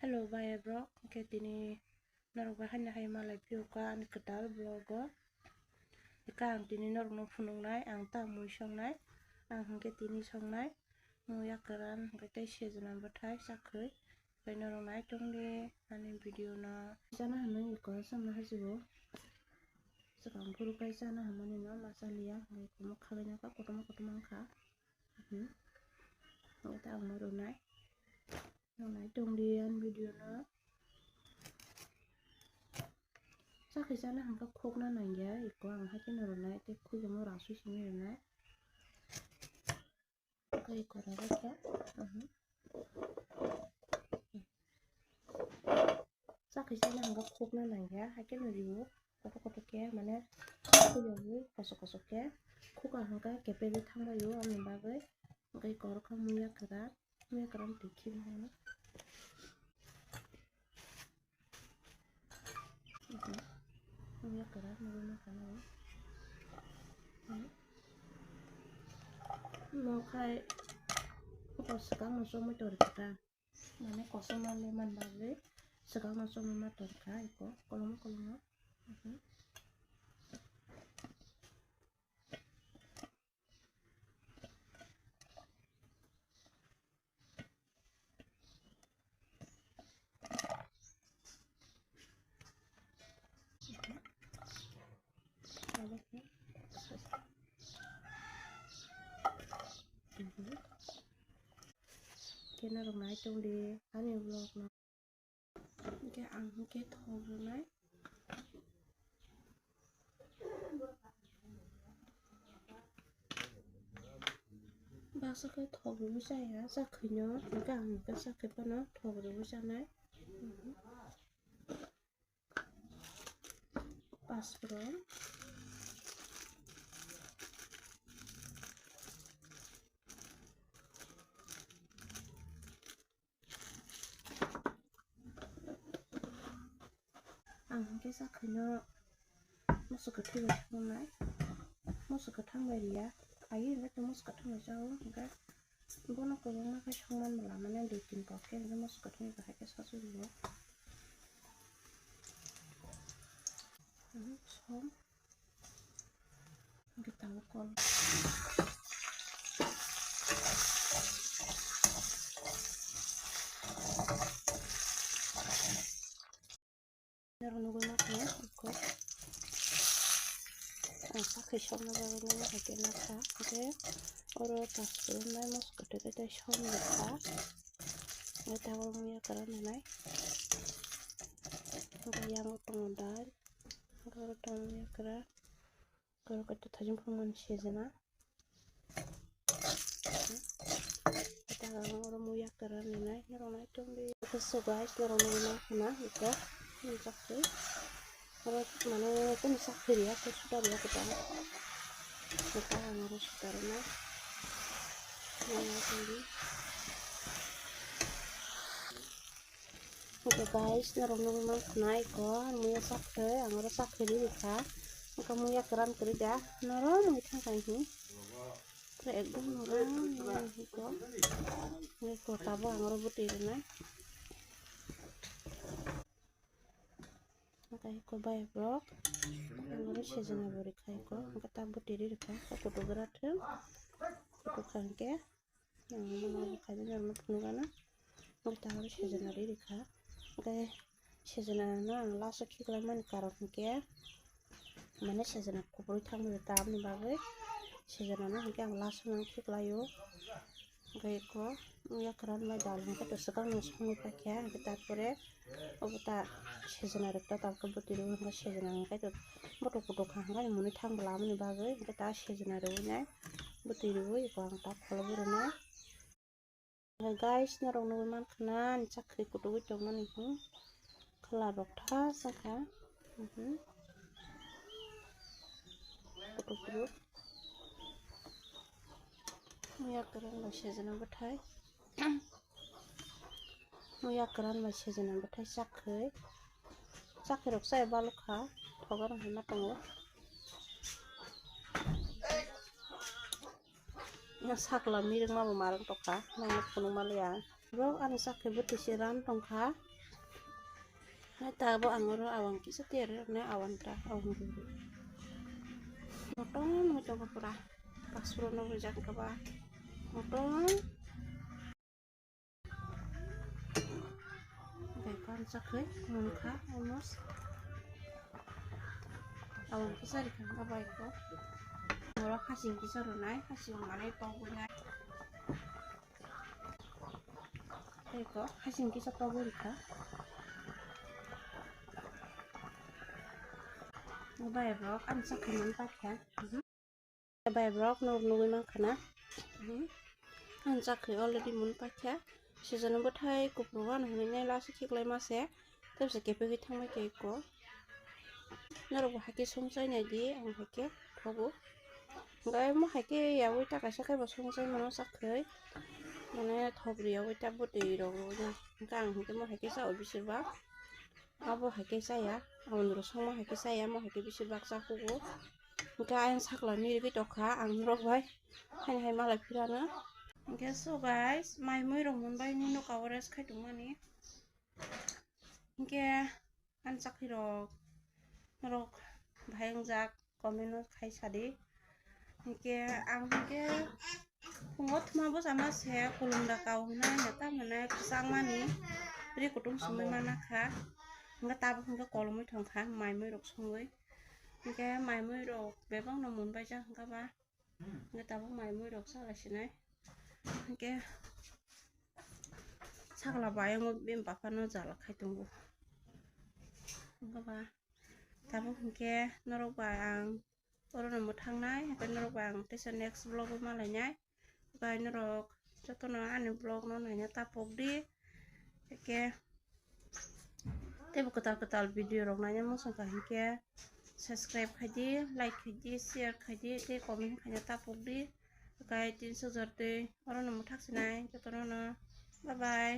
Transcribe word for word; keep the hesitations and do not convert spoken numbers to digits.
Hello, bye, bro. Hwnkhe tini norok bai haino hai malai phiyokha ani kwtal vlog o. Hwnkhe ang tini norokno phunuknai, ang ta mui songnai, ang hwnkhe tini songnai mui yakwran, hwnkhe tei sejna bwthai chakhwi. Hwnkhe norok nai tongdi ani video no. Chana hinwi iko samna hajibo. Swkang phuru kai chana hinmani no ma chaliya, hwnkhe iko mokha bai nokha kotorma kotorma wngkha. Hmm. Hwnkhe ta ang no rwnai. Nai tongdi ani video no. Chakhwi chana hwnkhe khukna nangya, iko ang haikhe no rwnai, tei khuyamo rasui simi rwnai. Tei iko rwbaikha. Mhm. Chakhwi chana hwnkhe khukna nangya, haikhe no rio. Kotor kotor khe mane khuyogwi kosok kosok khe khukha hwnkhe kepegwi thangbaio, aboni bagwi hwnkhe iko rwkha muya kwran. Muya kwran twi khibini. Muya kwran nugwi mankha nw. Mo khai iko swkang no chomwi tongo ta. Mane kosom ma le man bagwi swkang no chomwi ma tongo kha iko kolom kolom. Khe norok nai tongdi ani vlog no. Hwnkhe ang hwnkhe thok rwnai. Baksa khe thok rwui chaya, chakhwino, hwnkhe ang hwnkhe chakhwi phano thok rwui chanai. Pasporo. Ang hwnkhe chakhwino moso kwthwi bai swngnai. Moso kwthang bai riya. Aye hwnkhe moso kwthang bai chao hwnkhe bono kwbangma khe songmani bwla mane dui tin kok khe hwnkhe moso kwthwini bahai khe sasu rwo. Som. Hwnkhe tabuk kol. Norok nugwi mankha iko. Ang sakhi sokna bagwi nini hai khe nakha. Hwnkhe oro pasporo nai moso kwthwi khe tei som rwkha. Hwnkhe tabuk muya kwran rwnai. Hwnkhe yango tongo dal. Hwnkhe oro tongo muya kwran. Oro kaisa thajin phunukmani sejna. Oro muya kwran rwnai, norok nai tongdi. So guys, norok nugwi mankha na iko, iko. Oro mane kunu sak phiriya, khe suda riya kwtal. Kwtal ang oro suda rwnai. Norok nai tongdi. Hwnkhe guys, norok nugwi mankha na iko, ang muya chakhwi, ang oro chakhwi ri rikha. Hwnkhe muya kwran kwrwi da, norom wngwi thangkha hinwi. Pura ekdom norom wngwi iko. Iko tabuk ang oro bwtwi rwnai. Hwnkhe iko bai borok, ang oro sejna bo rikha iko. Hwnkhe ta bwtwi ri rikha, ta kutuk gra thung. Kutuk kha hwnkhe. Ang bono bo khaina norokno phunukgana. Hwnkhe ta oro sejna ri rikha. Hwnkhe sejna no ang last o khiklaimani karon hwnkhe, mane sejna kuphurwi thangmani ta aboni bagwi sejna no hwnkhe ang last o nang khiklaio. Hwnkhe eko yakwran bai dal hwnkhe to swkang no songwi paikha, hwnkhe tarpore obo ta sejna rwkha, tabukhe bwtwi rw hwnkhe sejna hwnkhe to bothop kotor kha hwnkhe mwnwi thang bwla aboni bagwi hwnkhe ta sejna rwui nai. Bwtwi rwui eko ang ta kholo bwrwino. Guys, norok nugwi mankha na ani chakhwi kutugwi tongmani hwn. Khalar rok tha sakha. Mhm. Kutuk kutuk. Muya kwran bai sejna bwthai. Muya kwran bai sejna bwthai chakhwi. Chakhwi rok chaya balukha. Thogar wngwi ma tongo. Sakla mirwkma bo marwk tokha, nangno phunukma liya. Bro, ani sakhe bwtwi se ran tongkha. Hai ta bo ang oro awang kisa tiyar rwnai awang ta, awang rwrwi. Motom wngwi tongo pura. Pasuro no rijak wngkha ba. Motom. Bai pan chakhwi munkha almost. Awang kisa rikha bai ko. Oro hasing kisa rwnai, hasing manwi pogwi nai. Tei ko hasing kisa pogwi rikha. Bai rok ani chakhwi man paikha. Bai rok nuk nugwi mankha na. Ani chakhwi already man paikha. Sijano bwthai kupru wano hinwi nai last khiklai mase. Tei bisa kepegwi thangbai khe ko. Norok bo hai khe songchai nai di, ang hai khe thogo. Hwnkhe omo hai khe yaui ta kaisa khe bo songchai mano chakhwi. Mane thok riyaui ta bwtwi rok rwui. Hwnkhe ang hwnkhe mo hai khe chao bisir bak. Abo hai khe chaya. Aboni rok songma hai khe chaya, mo hai khe bisir bak chakugo. Hwnkhe ayang sakla ni rigwi tokha ang norok bai. Haino hai malai phirano. Hwnkhe so guys, mai mui rok munbai ni noka o rest khai tongmani. Hwnkhe ani chakhwi rok, norok bahai wngjak comment o khai sadi. Hwnkhe ang hwnkhe phungo thuma bwsa ma se kulum da kau hwnwi hwnkhe tamoni kwchangmani ri kutung sumui mana kha. Hwnkhe tabuk hwnkhe kolomwi thangkha mai mui rok songwi. Hwnkhe mai mui rok bebak no munbaijak hwnkha ba. Hwnkhe tabuk mai mui rok chala sinai. Hwnkhe sakla bo ayang o bini bapha no jala khai tongo. Hwnkhe ba tabuk hwnkhe norok bai ang oro no mwthang nai, hwnkhe norok bai ang teisa next vlog o malainai. Bai norok jotono ani vlog no naina ta pok di. Hwnkhe teibo kwtal kwtal video rok naina muchung kha hwnkhe subscribe khai di, like khai di, share khai di, tei comment khaina ta pok di. Hwnkhe tin sujor tei oro no mwthak sinai jotono no. Bye bye.